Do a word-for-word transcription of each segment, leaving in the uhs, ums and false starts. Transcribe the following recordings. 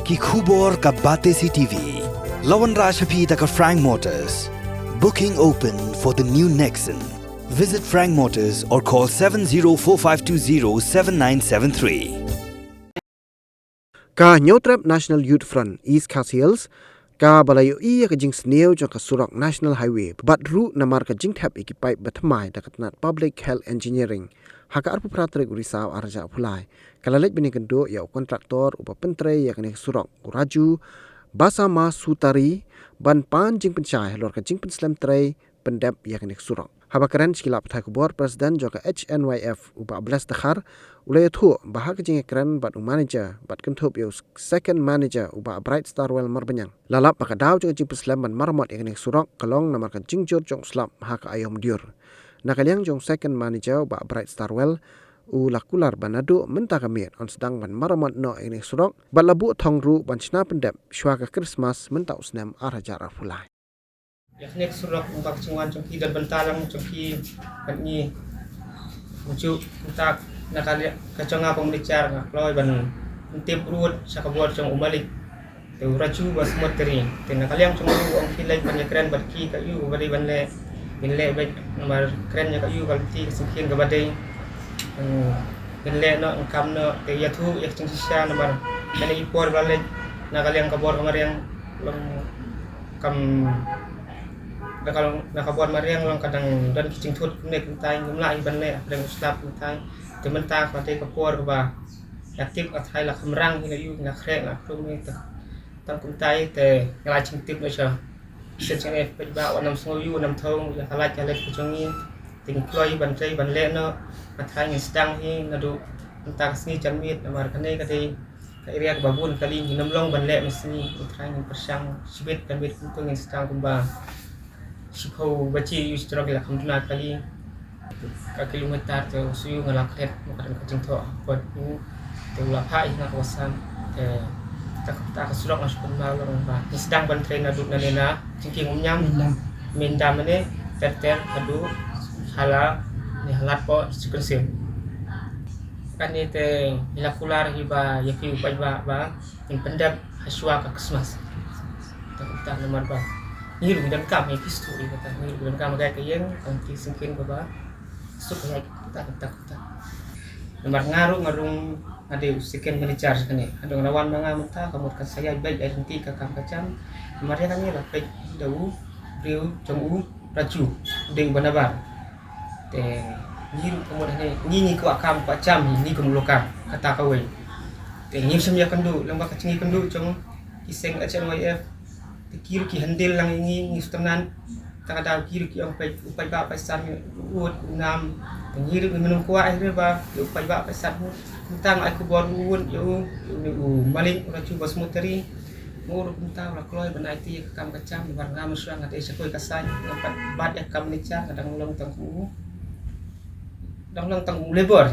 Ki khubor ka Batesi T V. La wanrah sha phi da ka Frank Motors. Booking open for the new Nexon. Visit Frank Motors or call seven zero four five two zero seven nine seven three. Ka Hynñiewtrep National Youth Front East Khasi Hills kaba la ïohi ïa ka jingsniew jong ka surok National Highway bad ruh namar ka jingthep ïa ki paip ba thymmai da ka tnat Public Health Engineering. Ha ka arphew phra tarik u Risaw arhajar arphew lai, ka la leit ban ïakynduh ïa u kontraktor uba pyntrei ïa kane ka surok, u Raju Basamasutari, ban pan jingpynshai halor ka jingpynslem trei pyndep ïa kane ka surok. Haba kren sha ki lad pathai khubor, President jong ka H N Y F, u Bah Bless Dkhar, u la ïathuh ba ha ka jingïakren bad u manager bad kynthup ïa u second manager, u Bah Bright Starwell Marbaniang, la lap ba ka daw jong ka jingpynslem ban maramot ïa kane ka surok ka long namar ka jingjur jong u slap ha ka aiom dior. Na ka liang jong u second manager, u Bah Bright Starwell, u la kular ba naduh mynta ka miet yn sdang ban maramot noh ïa kane ka surok bad la buh thong ruh ban shna pyndep shuwa ka Krismas mynta u snem arhajar arphew lai. Ïa kane ka surok, ïa ka jingwan jong ki, don bynta lang jong ki bad ngi. Uju mynta na ka liang ka jong nga kum manager, nga kloi ban tip ruh sha ka bor jong u malik, te u Raju Basamasutari. Te na ka liang jong u, ong ki leit ban ïakren bad ki, ka ïoh kaba dei ban leh, ngin leh beit namar kren ïa ka ïoh ka lynti ka sngewkhia kaba dei. Hmm, ngin leh noh, ngin kam noh, te ïathuh ïa ka jingshisha namar kane ki por ba la leit na ka liang ka bor ka mariang long kam, na ka, na ka bor mariang long ka dang don ki jingthut kumne kumtai, ngim lah hi ban leh hapdeng u slap kumtai. Te mynta ka dei ka por kaba ïa tip ka thai la kham rang hi, la ïoh, la khreh, la khrum hi, te tang kumtai te nga la jingtip noh sha shisien sha ne, paidbah wat nym sngew ïoh, nym thung ïa ka lait ka lait ka jong ngi. Te ngi kloi ban trei ban leh noh, ka thai ngin sdang hi naduh mynta ka sngi janmiet namar kane ka dei ka area kaba bun kali, ngin nym long ban leh mynsngi. Ka thai ngin pyrshang shibit, ka miet kumto ngin sdang kumba shiphew baje ïa u surok, la kham duna kali. Ka kilometer te u shu nga la klet, ma ka dang ka jingthoh kot u te u la phah ïa nga ka wasan. Te ta ka, ta ka surok nga shu kynmaw lang ba ngi sdang ban trei naduh nane na jingkieng Umñiam, Myndam, Myndam ne ter ter haduh hala ne halat po Sukensem. Kane te ngi la kular hi ba ïa ki u paidbah ba ngin pyndep ha shuwa ka Krismas. Ta kumta namar ba ngi ruh ngi donkam ïa ki stur, ïa kata ngi ruh ngi donkam ïa ka ïing, ka lynti sngewkhia kaba suk ïa kita, kita, kita. Namar nga ruh, nga ruh nga dei u second manager kane. Haduh nga la wan ma nga mynta, ka mut kan sa ïaid beit ïa lynti ka kam ka jam. Namar ïa kane la peit da u briew jong u Raju, u dei uba nabar. Te ngi ruh ka mut hangne ngi, ngi kwah kam kwah jam, ngi kum u Lokar, kata kawei. Te ngim shym ïakynduh lyngba ka jingïakynduh jong ki seng H N Y F. Te ki ruh ki handle lang ïa ngi, ngi sngewtynnat. Ta ka daw ki ruh ki ong peit, u paidbah paidsan u ud u nam. Te ngi ruh ngim nym kwah ïa ba ïa u paidbah paidsan u. Kumta nga ai khubor u ud ïa u, ïa u malik u Raju Basamasutari. Mo ruh kumta u la kloi ban aiti ïa ka kam ka jam, namar nga mynshuwa nga dei sha kawei ka saiñ, nga pat bat ïa ka kam manager, nga dang long tang u, dang long tang u labour.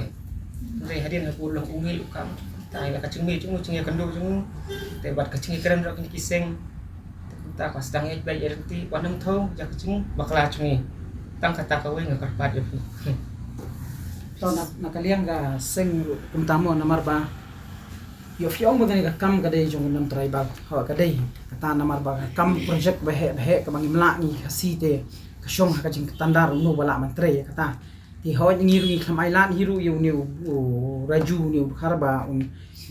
Hynrei hadien ha u long u mih u kam, ta ïa la ka jingmih jong u, jingïakynduh jong u. Te bad ka jingïakren ruh kine ki seng. Te kumta ka sdang ïa beit ïa lynti, wat nym thung ïa ka jingbakla jong ngi. Tang kata kawei nga kyrpad ïa phi. To na, na ka liang ka seng ruh kumta mo, namar ba ïoh phi ong ba kane ka kam ka dei jong u non-tribal. Hooid ka dei. Kata namar ba ka kam project ba heh ba heh kaba ngim lah ngi Khasi te ka shong ha ka jingtandar uno ba lah ban trei ïa kata. Te hooid ngi ruh ngi khlem ailad hi ruh ïa une u, u Raju une u Dkhar ba un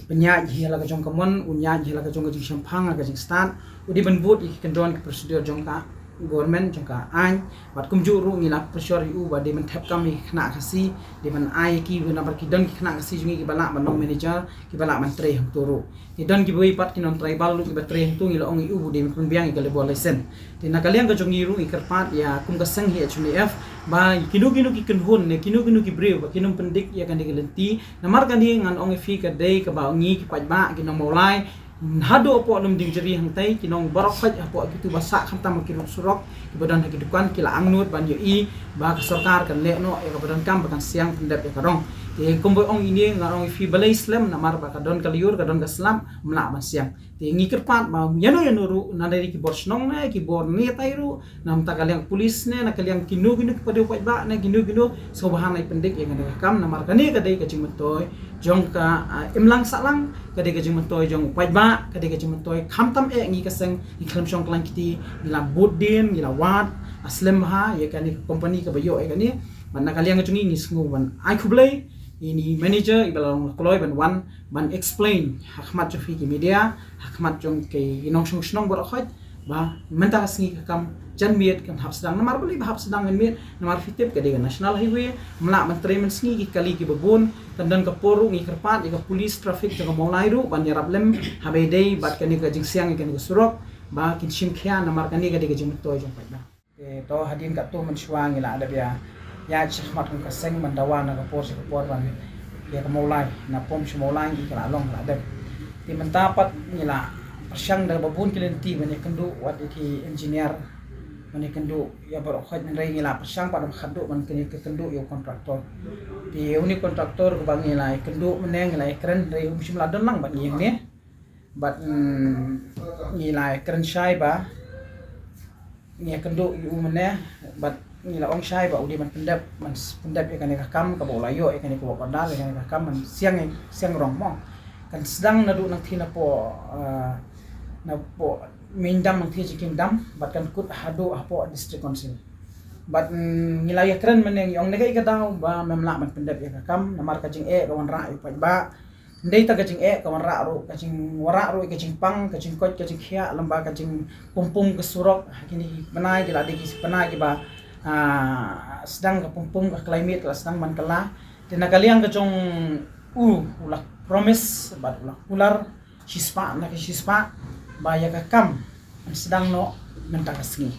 pynïaid hi la ka jong ka mon, un ïaid hi la ka jong ka jingshemphang, la ka jingstad. U dei ban bud ïa ki kyndon ki procedure jong ka government, jong ka aiñ. Bad kumjuh ruh ngi la pyrshah ïa u ba dei ban thep kam ïa ki khynnah Khasi, dei ban ai ïa ki, namar ki don ki khynnah Khasi jong ngi kiba lah ban long manager, kiba lah ban trei hangto ruh. Te don kiwei pat ki non-tribal ruh kiba trei hangto, ngi la ong ïa u ba dei ban pynbiang ïa ka labour license. Te na ka liang ka jong ngi ruh ngi kyrpad ïa kum ka seng hi H N Y F ba kino kino ki kynhun ne kino kino ki briew ba kin ym pyndik ïa kane ka lynti. Namar kane ngan ong ïa phi ka dei kaba ngi ki paidbah ki nong Mawlai haduh hapoh Lumdiengjri hangtai, ki nong baroh khoit hapoh kitu ba sah khamtam ha ki rud surok, kiba don ha ki dukan, ki la angnud ban ïohi ba ka sorkar kan leh noh ïa kaba donkam ba kan siang pyndep ïa ka rong. Te kumba ong ine nga ong ïa phi balei slem namar ba ka don ka lyiur, ka don ka slap, ym lah ban siang. Te ngi kyrpad ba ïano ïano ruh, na dei ki bor shnong ne ki bor ne tai ruh, na bynta ka liang police ne, na ka liang kino kino ki paidbah ne kino kino, sngewbha ban ai pyndep ïa kane ka kam namar kane ka dei ka jingmyntoi jong ka, ah, imlang sahlang, ka dei ka jingmyntoi jong u paidbah, ka dei ka jingmyntoi khamtam eh ngi ka seng, ngi khlem shong khlaiñ kti, ngi la bud dien, ngi la wad, ah, slem bha ïa kane ka company kaba ïoh ïa kane. Bad na ka liang ka jong ngi ngi sngew ban ai khublei ïa ine i manager iba la long kloi ban wan ban explain ha khmat jong phi ki media, ha khmat jong ki nongshong shnong baroh khoit, ba mynta ka sngi ka kam janmiet kan hap sdang. Namar balei ba hap sdang mynmiet? Namar phi tip ka dei ka national highway, ym lah ban trei mynsngi, ki kali kiba bun, kan don ka por ruh ngi kyrpad ïa ka police traffic jong ka Mawlai ruh ban ïarap lem ha ba ïadei bad kane ka jingsiang ïa kane ka surok, ba kin shim khia namar kane ka dei ka jingmyntoi jong paidbah. Te to hadien katto mynshuwa ngi la dep ïa, ïa sha khmat kum ka seng ban dawa na ka por sha ka por ban ïa ka Mawlai, na pom sha Mawlai ngi ka la long la dep. Te mynta pat ngi la pyrshang da ba bun ki lynti ban ïakynduh wat ïa ki engineer, ban ïakynduh ïa baroh khoit, hynrei ngi la pyrshang pat da ba khatduh ban ïakynduh ïa u contractor. Te uni contractor kaba ngi la ïakynduh mynne ngi la ïakren hynrei um shym la don lang bad ngi hangne. Bad, mm, ngi la ïakren shai ba ngi ïakynduh ïa u mynne, bad ngi la ong shai ba u dei ban pyndep, ban s-, pyndep ïa kane ka kam kaba u la ïoh ïa kane ka work order, ïa kane ka kam ban siang, siang rong mo. Kan sdang naduh nangthie napoh, ah, napoh main dam nangthie jingkieng dam, bad kan kut haduh hapoh district council. Bad, mm, ngi la ïakren mynne ngi ong ne kaei ka daw ba mem lah ban pyndep ïa ka kam namar ka jingeh ka wanrah ïa u paidbah. Ym dei tang ka jingeh ka wanrah ruh, ka jingwanrah ruh ïa ka jingpang, ka jingkoit, ka jingkhiah, lem bad ka jingpum pum ka surok ha kine ki bnai, ki la dei ki bnai kiba, ah, sdang ka pum pum, ka climate ka la sdang ban kylla. Te na ka liang ka jong u, u la promise bad u la kular shispah na ka shispah ba ïa ka kam yn sdang noh mynta ka sngi.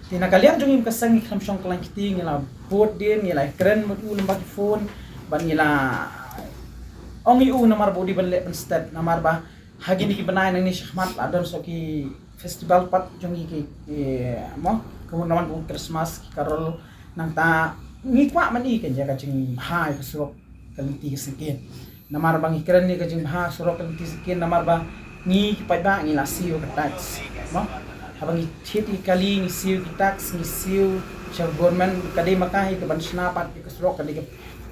Te na ka liang jong ngi kum ka seng ngi khlem shong khlaiñ kti, ngi la bud dien, ngi la kren bad u lem bad ki phone, bad ngi la ong ïa u namar ba u dei ban leh pynstet, namar ba ha kine ki bnai nangne shakhmat la don sa ki festival pat jong ngi ki, ki, mo, ka mut namar ba u Christmas, ki carol, nangta ngi kwah ban i ka jaka jingbha ïa ka surok ka lynti ka syngkien. Namar ba ngi kren ïa ka jingbha surok ka lynti syngkien, namar ba ngi ki paidbah ngi la siew ka tax. Mo? Haba ngi thied ïa ki kali ngi siew ki tax, ngi siew sha government, ka dei ma ka hi ka ban shna pat ïa ka surok, ka dei ka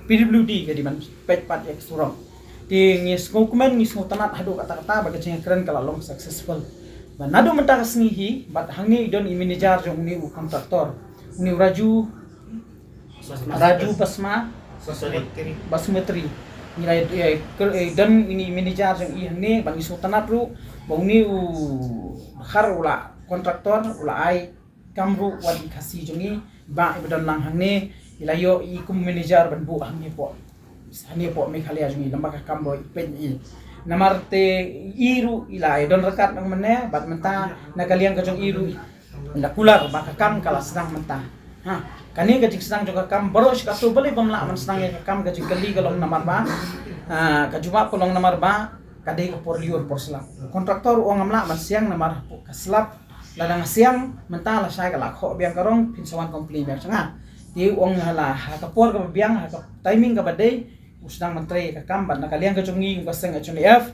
P W D ka dei ban peit pat ïa ka surok. Te ngi sngewkmen, ngi sngewtynnat haduh katta katta ba ka jingkren ka la long successful. Ba naduh mynta ka sngi hi, bad hangne i don i manager jong une u contractor, une u Raju, Raju Basma, Basmatri. Ngi la, eh, ker-, eh, don ine i manager jong i hangne, bad ngi sngewtynnat ruh ba une u Dkhar u la contractor, u la ai kam ruh wat i Khasi jong ngi, ba i ba don lang hangne, i la ïoh i kum manager ban buh hangne hapoh, hangne hapoh Meghalaya jong ngi, lem bad ka kam ba i peit i. Namar te i ruh i la ïa don ryngkat nang mynne, bad mynta na ka liang ka jong i ruh i la kular ba ka kam ka la sdang mynta. Ha, kane ka jingsdang jong ka kam baroh shi katto, balei bym lah ban sdang ïa ka kam, ka jingkylli ka long namar ba, ah, ka jubab ka long namar ba ka dei ka por lyiur por slap. Contractor u ong ngam lah ban siang namar ka slap, lada nga siang mynta lashai ka la khoh biang ka rong, phin sa wan complain biang sha nga. Te u ong ha la, ha ka por kaba biang, ha ka timing kaba dei, u sdang ban trei ka kam. Bad na ka liang ka jong ngi kum ka seng H N F,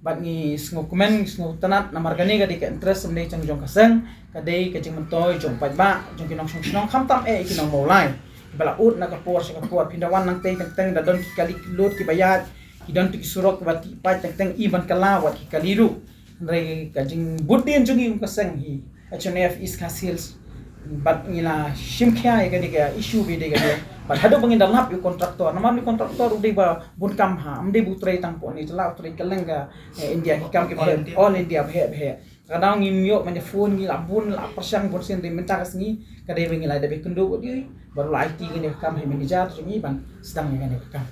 bad ngi sngewkmen, ngi sngewtynnat namar kane ka dei ka interest, ym dei tang jong ka seng, ka dei ka jingmyntoi jong paidbah, jong ki nongshong shnong, khamtam eh ki nong Mawlai. Ba la ud na ka por sha ka por, phin da wan nangtei teng teng da don ki kali ki lut kiba ïaid, ki don tu ki surok kiba tih paid teng teng, i ban kylla wat ki kali ruh. Hynrei ka jingbud dien jong ngi kum ka seng hi H N F East Khasi Hills, bad ngi la shim khia ïa kane ka issue ba dei kane. Bad haduh ba ngin da lap ïa u contractor, namar une u contractor u dei ba bun kam ha, ym dei ba u trei tang hapoh ne, te la u trei kylleng ka, eh, India, ki kam ki ba all India ba heh ba heh. Ka daw ngim ïoh ban ïa phone, ngi la bun, la pyrshang bun sien, hynrei mynta ka sngi ka dei ba ngi la dep ïakynduh bad u, bad u la aiti kane ka kam ha i manager jong ngi ban sdang ïa kane ka kam.